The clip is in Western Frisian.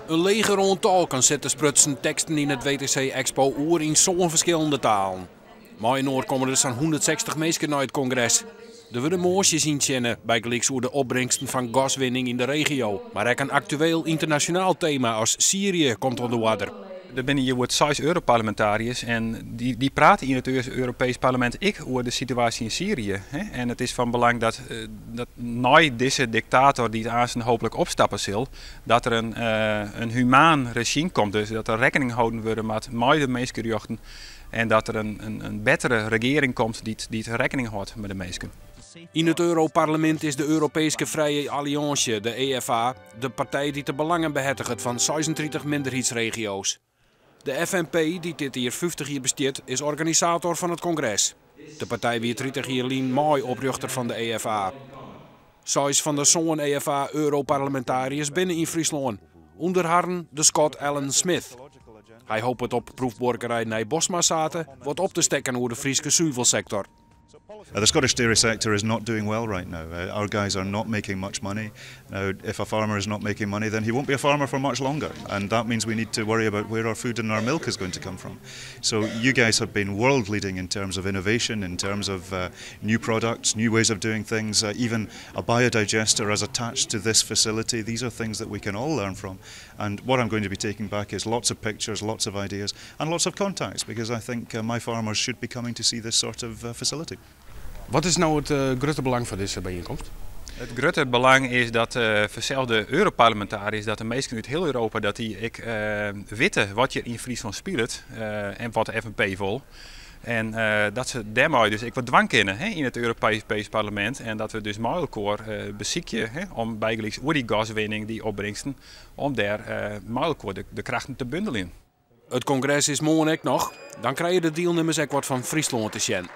In leger oan tolken set de sprutsen teksten yn it WTC Expo oer yn sân ferskillende talen. Mei-inoar komme der sa'n 160 minsken nei it kongres. Der wurde moasjes yntsjinne, bygelyks oer de opbringsten fan gaswinning yn de regio. Mar ek in aktueel ynternasjonaal tema as Syrië komt oan de oarder. Der binne hjir goed seis Europarlemintariërs en dy prate yn it Europeesk Parlemint ek oer de situaasje yn Syrië. En it is fan belang dat dat nei dizze diktator dy't aansten hooplik opstappe sil, dat der in humaan rezjym komt. Dus dat der rekkening holden wurde moat mei de minskerjochten en dat der in bettere regearing komt dy't rekkening hâldt mei de minsken. Yn it Europarlemint is de Europeeske Frije Alliânsje, de EFA, de partij dy't de belangen behertiget fan 36 minderheidsregio's. De FNP, dy't dit jier 50 jier bestiet, is organisator fan it kongres. De partij wie 30 jier lyn mei-oprjochter fan de EFA. Seis fan de sân EFA-Europarlemintariërs binne yn Fryslân. Ûnder harren de Skot Alyn Smith. Hy hopet op proefbuorkerij Nij Bosma Zathe wat op te stekken oer de Fryske suvelsektor. The Scottish dairy sector is not doing well right now. Our guys are not making much money. Now, if a farmer is not making money, then he won't be a farmer for much longer. And that means we need to worry about where our food and our milk is going to come from. So you guys have been world leading in terms of innovation, in terms of new products, new ways of doing things, even a biodigester as attached to this facility. These are things that we can all learn from. And what I'm going to be taking back is lots of pictures, lots of ideas, and lots of contacts, because I think my farmers should be coming to see this sort of facility. Wat is no it grutte belang fan dizze byienkomst? It grutte belang is dat fansels de Europarlemintariërs, dat de minsken út hiel Europa, dat dy ek witte wat hjir yn Fryslân spilet en wat de FNP wol. En dat se dêrmei dus ek wat dwaan kinne, hè, yn it Europeesk Parlemint. En dat we dus mei elkoar besykje, hè, om bygelyks oer dy gaswinning, dy opbringsten, om dêr mei elkoar de krachten te bundeljen. It kongres is moarn ek noch. Dan krije de dielnimmers ek wat fan Fryslân te sjen.